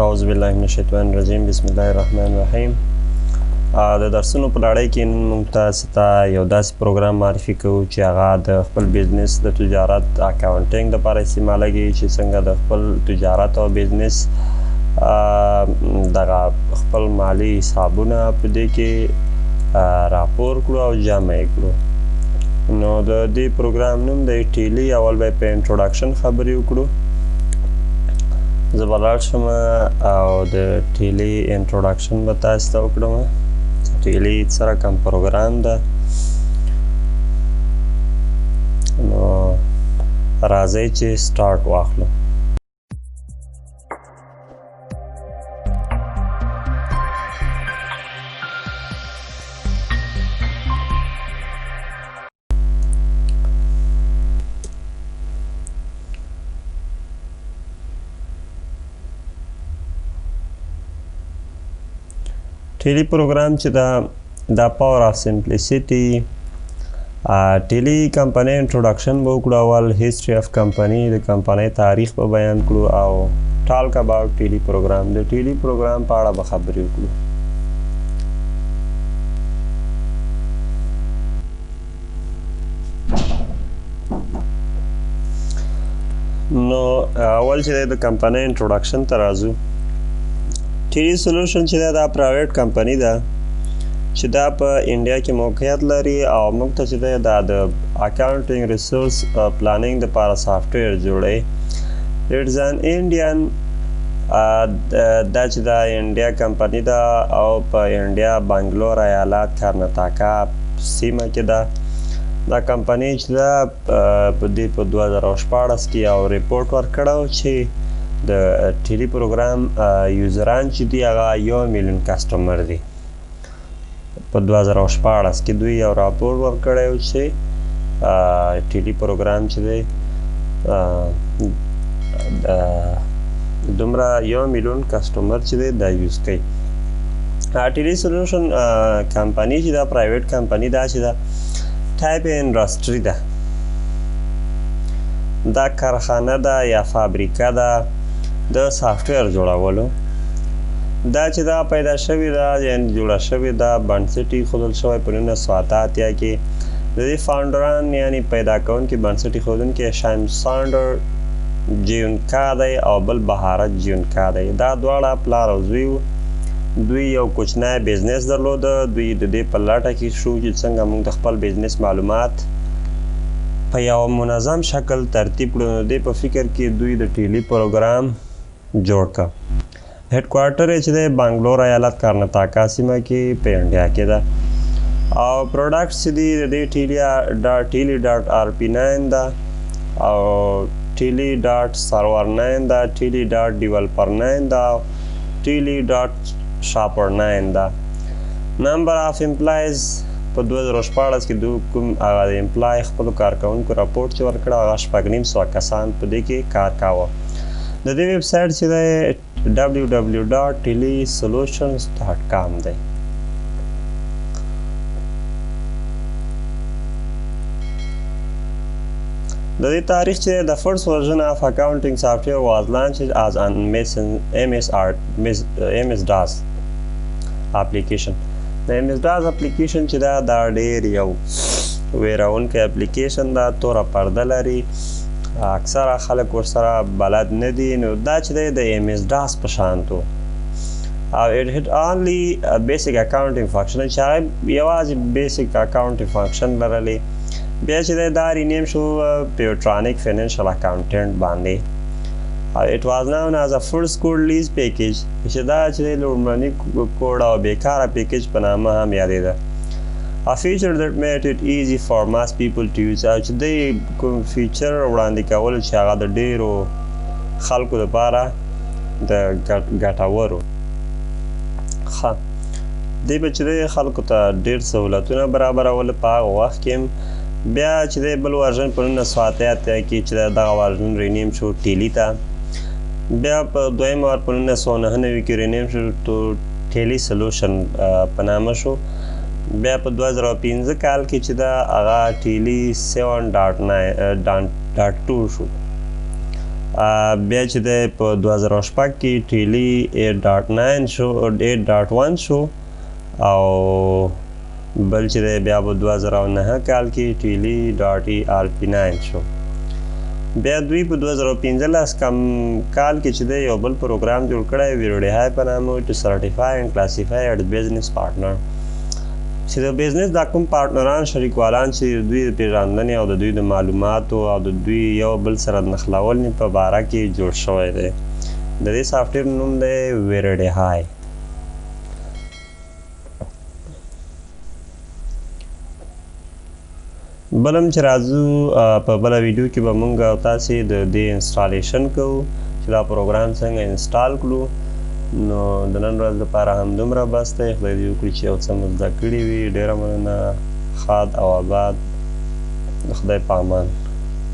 اعوذ بالله من الشیطان الرجیم، بسم الله الرحمن الرحیم. د درسونو په لړۍ کې نن موږ تاسو ته یو داسې پروګرام معرفي کوو چې هغه د خپل بزنس د تجارت accounting لپاره استعمالېږي، چې څنګه د خپل تجارت او بزنس دغه خپل مالي حسابونه په دې کې راپور کړو او جمع یې کړو. نو د دې پروګرام نوم دی Tally. اول به په introduction خبرې وکړو. زه به لاړ شم او د Tally introduction به تاسو ته وکړم. Tally څه رقم پروګرام ده؟ نو راځئ چې start واخلو. Tally پروګرام چې دا دا power of simplicity. Tally company introduction به وکړو، اول history of company، د کمپنۍ تاریخ به بیان کړو، او talk about Tally program، د Tally پروګرام په اړه به خبرې وکړو. نو اول چې د کمپنۍ introduction ته راځو، Tally Solution چې دا private company ده چې دا په انډیا کې موقعیت لري، او موږ ته چې دا د accounting resource planning دپاره software جوړوي. It's an Indian، دا چې دا انډیا کمپنی ده او په انډیا بنګلور ایالت کرناټاکا سیمه کې ده. دا کمپنی چې دا په دې په 2016 کې یو report ورکړی چې د Tally پروګرام user ان چې دي هغه 1 میلیون customer دي. په 2016 کې دوی یو راپور ورکړی و چې Tally پروګرام چې دی دومره 1 میلیون customer چې دی دا use کوي. Tally Solution کمپنی چې دا private company دا چې دا type industry ده، دا کارخانه ده یا فابریکه ده د software جوړولو. دا چې دا پیدا شوې ده، یعنی جوړه شوې ده، بنسټ ایښودل شوی په 1988 کې. د دې founder ان یعنی پیدا کوونکي، بنسټ ایښودونکي شایم ساندر جیونکا دی او بل بهارت جیونکا دی. دا دواړه پلار او زوی وو. دوی یو کوچنی business درلوده. دوی د دې په لټه کې شو چې څنګه موږ د خپل business معلومات په یو منظم شکل ترتیب کړو. نو دې په فکر کې دوی د Tally پروګرام جوړ کړ. headquarter یې چې دی بنګلور ایالت کرناټاکا سیمه کې په انډیا کې ده، او products چې دي د دې Tally.Tally.ERP 9 ده او Tally.Server 9 ده، Tally.Developer 9 ده، Tally.Shopper 9 ده. Number of employees په 2016 کې دوی کوم هغه د employee خپلو کارکوونکو راپورټ چې ورکړه هغه 650 کسان په دې کې کار کاوه. د دې ویب سایټ چې دی www.tallysolutions.com دی. د دې تاریخ چې the first version of accounting software was launched as an MS DOS application. د MS DOS application چې دا دا ډیر یو ویرونکی اپلیکیشن ده، توره پرده لري، اکثره خلک ورسره بلد نه دي. نو دا چې دی د MS DOS په شان و او it had only a basic accounting function، چې هغه یوازې basic accounting function لرلې. بیا چې دی دا rename شو Paytronix Financial Accountant باندې، او it was known as a first codeless package، چې دا چې دی لومړني کوډ او بیکاره package په نامه هم یادېده، a feature that made it easy for mass people to use، او چې دی کوم feature وړاندې کول چې هغه د ډیرو خلکو لپاره د ګټورو. ښه، دی به چې دی خلکو ته ډیر سهولتونه برابرول په هغه وخت کې. بیا چې دی بل version په 1988 کې چې دغه version rename شو Tally ته. بیا په دویم وار په 1999 کې rename شو to Tally Solution په نامه شو. بیا په 2005 کال کې چې دا هغه Tally 7.9.2 شو. بیا چې دی په 2006 کې ټیلی 8.9 شو، 8.1 شو، او بل چې دی بیا په 2009 کال کې ټیلی ډاټ ای آر پی 9 شو. بیا دوی په 2015 کم کال کې چې دی یو بل پروګرام جوړ کړی ویرډیهای په نامه، ټو سرټیفای اینډ کلاسیفای اټ بزنس پارټنر، چې د بزنس دا کوم پارټنران، شریکوالان چې د دوی د پیژندنې او د دوی د معلوماتو او د دوی یو بل سره نښلولنې په باره کې جوړ شوی دی. د دې سافټویر نوم دی ویرډیهای. بلم چې راځو په بله ویډیو کې به مونږ او تاسې د دې انسټالیشن کوو چې دا پروګرام څنګه انسټال کړو. نو د نن ورځ لپاره هم دومره بس دی. خدای دې وکړي چې یو څه مو زده کړي وي. ډېره مننه، ښاد او آباد، د خدای په امان.